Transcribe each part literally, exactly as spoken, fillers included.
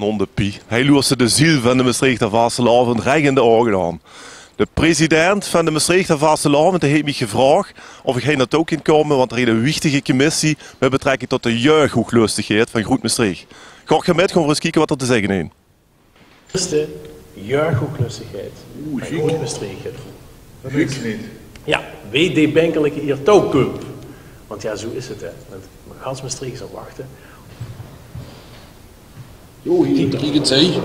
Nondepie. Hei loers se de ziel vaan de Mestreechter vastelaovend rech in de ouge aon. De president vaan de Mestreechter vastelaovend, dee heet miech gevraog of iech hei nao touw kin koume, want 'r heet 'n wiechtige commissie mèt betrekking tot de jeughoeglöstigheid vaan Groet Mestreech. Gaot geer mèt, goon v'r ins kieke wat 'r te zègke heet. Is de jeughoeglöstigheid vaan Groet Mestreech. Jao, wee dee binkeleke hei touw kump. Want jao, zoe is 't, hè. Want gans Mestreech is aon 't wachte. Jao, hei, kiek ins, hè.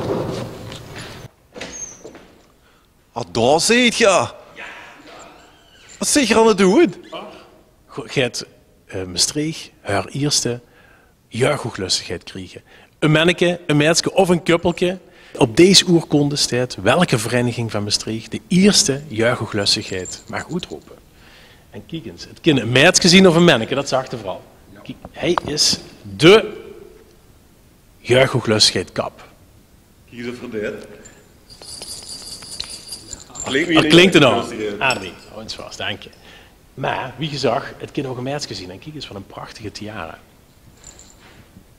Ah, dao zeet geer. Wat zeet geer aon 't doen? Goh, geer höb, eh, Mestreech häör ierste jeughoeglöstigheid kriege. E menneke, e meidske of e köppelke. Op dees oorkonde steit welke vereiniging vaan Mestreech de ierste jeughoeglöstigheid maag oetrope. En kiek ins, 't kin e meidske zien of e menneke, dat zaag geer veural. Kiek, hei is de jeughoeglöstigheid kap. Kiek ins of 'r deit. Klink 'r nao? Adrie, hou ins vas, daank diech. Meh, wie gezag, 't kin ouch e meidske zien. En kiek ins wat 'n prachtige tiara.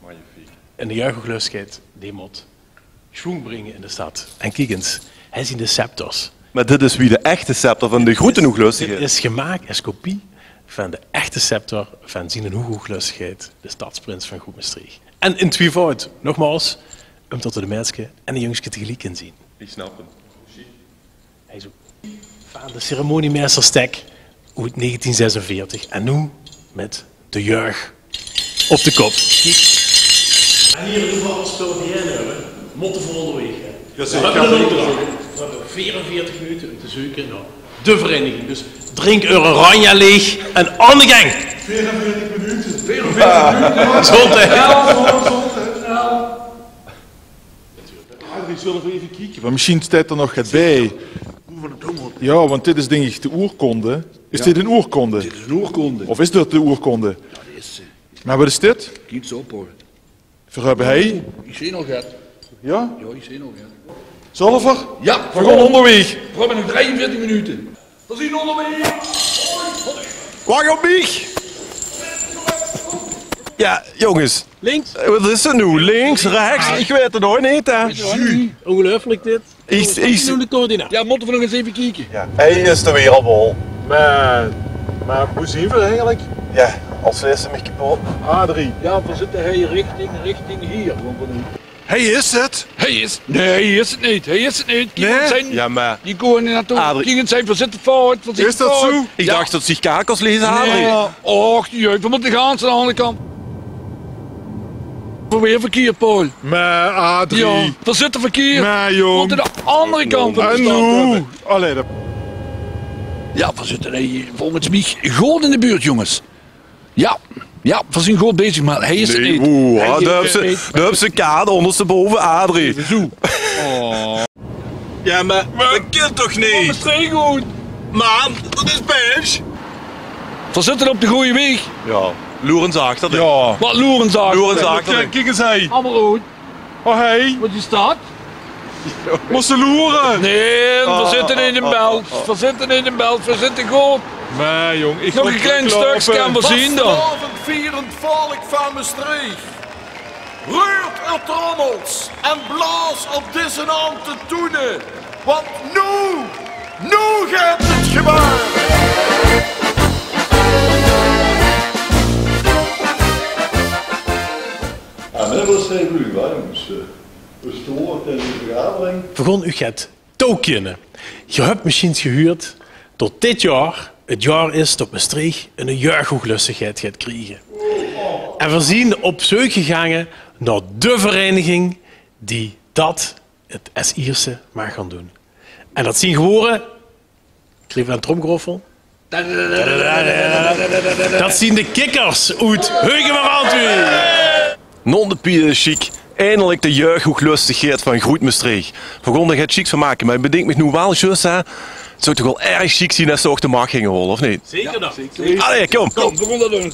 Magnifiek. En de jeughoeglöstigheid, dee moot schwung bringe in de stad. En kiek ins, hei zien de scepters. Meh dit is weer de echte scepter vaan de Groete Hoeglöstigheid. Dit is gemaak es kopie vaan de echte scepter vaan zien Hoeglöstigheid, de stadsprins vaan Groet Mestreech. En in twievoudig, nogmaols, umtot 'r de meidske en de jungske tegeliek kin zien. Iech snap 'm. Hei is 'r. Vaan de ceremoniemeister Stek oet negentien zesenveertig. En noe mèt de jeug op de kop. En hei, de vastelaovend, mote v'r oonderweeg, hè. Jao, zeker. V'r höbbe 'n opdrach. V'r höbbe veerenveertig minute um te zeuke nao de vereiniging. Dus drink eur oranje leeg en aon de gaank. Veerenveertig minute. Veerenveertig minute. Gezondheid. Jao, gezondheid. Jao. Adrie, zölle v'r eve kieke? Want mesjiens steit 'r nog get bij. Jao, want dit is dink iech de oorkonde. Is dit 'n oorkonde? Dit is 'n oorkonde. Of is dat de oorkonde? Jao, dat is, eh, meh wat is dit? Kiek ins op, huur. V'r höbbe hei. Iech zeen al get. Jao? Jao, iech zeen al get. Zölle v'r? Jao, v'r goon oonderweeg. V'r höbbe nog drei-en-veertig minute. V'r zien oonderweeg. Wach op miech. Jao, jonges. Links. Eh, wat is 't noe? Links, rechs? Iech weet 't nog neet, hè. Ongeluifelek dit. Iech, iech... Jao, mote v'r nog ins eve kieke. Jao. Hei is 'r weer, Paul. Meh, meh boe zien v'r eigelek? Jao, es veer miech kepot. Adrie. Jao, v'r zitte hei richting, richting hei. Hei is 't. Hei is, nein, hei is 't neet. Hei is 't neet. Kiek, nein? Jao, meh die koume neet nao touw. Adrie. Kiek ins, v'r zitte fout. Is dat zoe? Iech dach tot ze kaakels leze, Adrie. Nein. Och, jee, v'r mote gaans aon de aandere kant. V'r weer verkierd, Paul. Meh, Adrie. Jao, v'r zitte verkierd. Meh, jong. V'r mote de aandere kant op de stad höbbe. En noe? Allee, dat... Jao, v'r zitte hei volges miech good in de buurt, jonges. Jao, jao, v'r zien good bezig, meh hei is 't neet. Oeh, dao höbs te, dao höbs te kaart oondersjtebaove, Adrie. Zoe. Oh. Jao, meh dat kin toch neet? Mestreech good. Maan, dat is pech. V'r zitte op de gooj weeg. Jao, loer ins achter. Jao. Wat loer ins achter? Loer ins achter. Kiek ins, hei. Allemaol good. Oh, hei. Wat is dat? Mós te loere. Nein, v'r zitte in de belt. V'r zitte in de belt. V'r zitte good. Meh, jong, iech... Nog e klein stökske en v'r zien d'r. Vastelaovendvierend volk vaan Mestreech. Reurt eur trommels en blaos op dees aon te toene. Want noe, noe geit 't gebäöre. En dat waor hei veur uch, hè, jónges. V'r stoon in de vergadering. V'r goon uch get touwkinne. Geer höb mesjiens gehuurd tot dit jaor 't jaor is tot Mestreech 'n jeughoeglöstigheid geit kriege. En v'r zien op zeuk gegaange nao de vereiniging die dat 't es ierste maag goon doen. En dat zien gewore, kriege v'r 'ne tromgeroffel? Dat zien de Kikkers oet Heugemerand. Nondepie, sjiek. Eindelek de jeughoeglöstigheid vaan Groet Mestreech. V'r goon d'r get sjieks vaan make, meh iech bedink miech noe wel zjus, hè. 't Zouw toch wel erg sjiek zien es ze ouch de mach ginge hole, of neet? Zeker dan. Allee, kom. Kom, v'r goon dat doen.